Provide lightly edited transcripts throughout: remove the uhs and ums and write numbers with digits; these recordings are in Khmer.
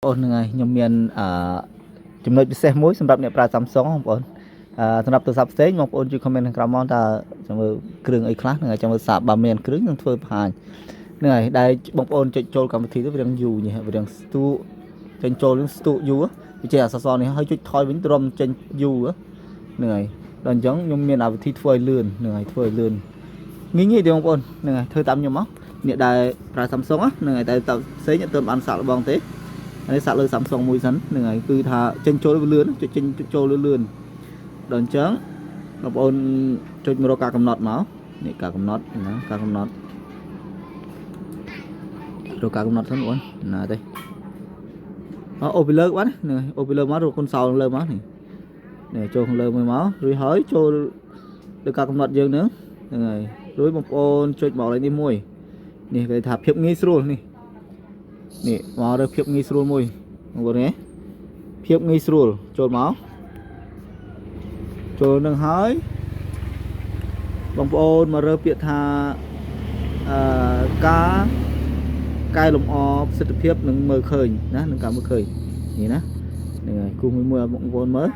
អូនហ្នឹងហើយខ្ញុំមានអឺចំណុចពិសេសមួយសម្រាប់អ្នកប្រើ Samsung បងប្អូនអឺសម្រាប់ទូរស័ព្ទផ្សេងបងប្អូនជួយ comment ខាងក្រោមមកតើចាំមើលគ្រឿងអីខ្លះហ្នឹងហើយចាំមើលសាកបើមានគ្រឿងនឹងធ្វើបង្ហាញហ្នឹងហើយដែលបងប្អូនចុចចូលកម្មវិធីទៅវារៀងយូរនេះវារៀងស្ទូចេញចូលនឹងស្ទូយូរវាចេះអក្សរនេះហើយចុចថយវិញទ្រាំចេញយូរហ្នឹងហើយដល់អញ្ចឹងខ្ញុំមានអាវិធីធ្វើឲ្យលឿនហ្នឹងហើយធ្វើឲ្យលឿនងាយងាយទេបងប្អូនហ្នឹងហើយធ្វើតាមខ្ញុំមកអ្នកដែលប្រើ Samsung ហ្នឹងហើយតែតផ្សេងអត់ទាន់បានសាកល្បងទេ អានេះសាក់លើ Samsung មួយសិនហ្នឹងហើយគឺថាចេញចូលវាលឿនចុចចេញចូលលឿនដល់អញ្ចឹងបងប្អូនចុចមករកការកំណត់មកនេះការកំណត់ណាការកំណត់រកការកំណត់សិនបងប្អូនណាទេអអូពីលើបានហ្នឹងហើយអូពីលើមករក console លើមកនេះនេះចូលខាងលើមួយមករួចហើយចូលលើការកំណត់យើងហ្នឹងហ្នឹងហើយរួចបងប្អូនចុចមកកន្លែងនេះមួយនេះគេថាភាពងាយស្រួលនេះនេះមករើសភាពងាយស្រួលមួយបងប្អូនទេភាពងាយស្រួលចូលមកចូលនឹងហើយបងប្អូនមករើសពាក្យថាអឺការកែលម្អប្រសិទ្ធភាពនឹងមើលឃើញណានឹងការមើលឃើញនេះណាហ្នឹងហើយគូសមួយមួយឲ្យបងប្អូនមើល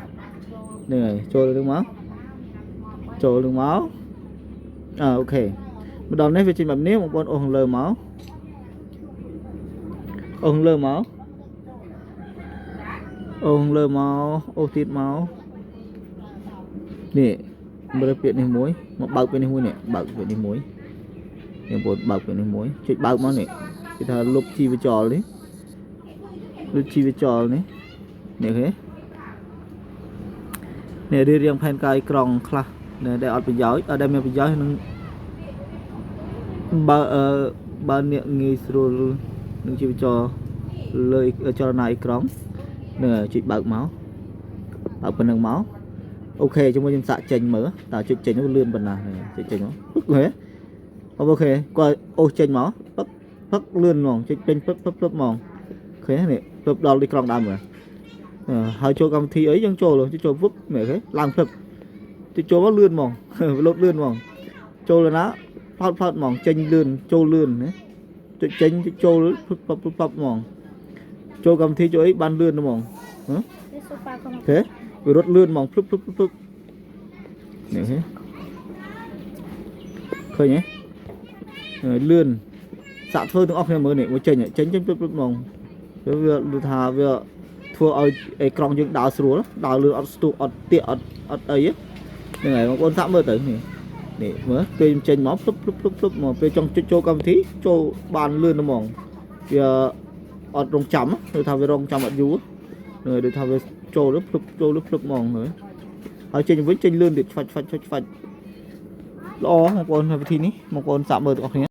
ហ្នឹងហើយចូលនឹងមកចូលនឹងមកអើ OK ម្ដងនេះវាចេញបែបនេះបងប្អូនអូសខាងលើមកអូសខាងលើមកអូសខាងលើមកអូសទៀតមកនេះមើលពាក្យនេះមួយមកបើកពាក្យនេះមួយនេះបើកពាក្យនេះមួយនេះបងប្អូនបើកពាក្យនេះមួយចុចបើកមកនេះគេថាលុបជីវចលនេះលុបជីវចលនេះនេះឃើញនេះរៀបរៀងផែនការអេក្រង់ខ្លះដែលអត់ប្រយោជន៍អត់ដែលមានប្រយោជន៍នឹង បើអឺបើអ្នកងាយស្រួលនឹងជីវចលលើចលនាអេក្រង់នឹងចុចបើកមកបើកប៉ុណ្្នឹងមក OK ជាមួយខ្ញុំសាកចេញមើលតើចុចចេញនោះលឿនប៉ុណ្ណាចុចចេញមកពឹកហ៎ OK គាត់អូសចេញមកពឹកពឹកលឿនហ្មងចុចពេញពឹកពឹកពឹកហ្មងឃើញនេះពឹកដល់ទីក្រង់ដើមមើលហើយចូលកម្មវិធីអីយើងចូលចូលពឹកនេះឃើញឡើងពឹកចុចចូលមកលឿនហ្មងលោតលឿនហ្មងចូលទៅណា ផ្លោតផ្លោតហ្មងចេញលឿនចូលលឿនណាចុចចេញចុចចូលពឹបពឹបពឹបហ្មងចូលកម្មវិធីចូលអីបានលឿនហ្មងហ៎ នេះសូហ្វាក៏មក ទេវារត់លឿនហ្មងភ្លឹបភ្លឹបភ្លឹបនេះហ៎ឃើញទេលឿនសាក់ធ្វើទាំងអស់គ្នាមើលនេះមកចេញចេញចេញភ្លឹបភ្លឹបហ្មងវាវាថាវាធ្វើឲ្យអេក្រង់យើងដើរស្រួលដើរលឿនអត់ស្ទុះអត់ទៀកអត់អត់អីហ្នឹងហើយបងប្អូនសាក់មើលទៅនេះនេះមើលពេលចេញមកភ្លុបភ្លុបភ្លុបភ្លុបមកពេលចង់ចុចចូលកម្មវិធីចូលបានលឿនហ្មងវាអត់រងចាំដូចថាវារងចាំអត់យូរហ្នឹងហើយដូចថាវាចូលទៅភ្លុបចូលទៅភ្លុបហ្មងហ្នឹងហើយចេញវិញចេញលឿនទៀតឆ្វាច់ឆ្វាច់ឆ្វាច់ឆ្វាច់ល្អបងប្អូនវិធីនេះបងប្អូនសាកមើលទាំងអស់គ្នា។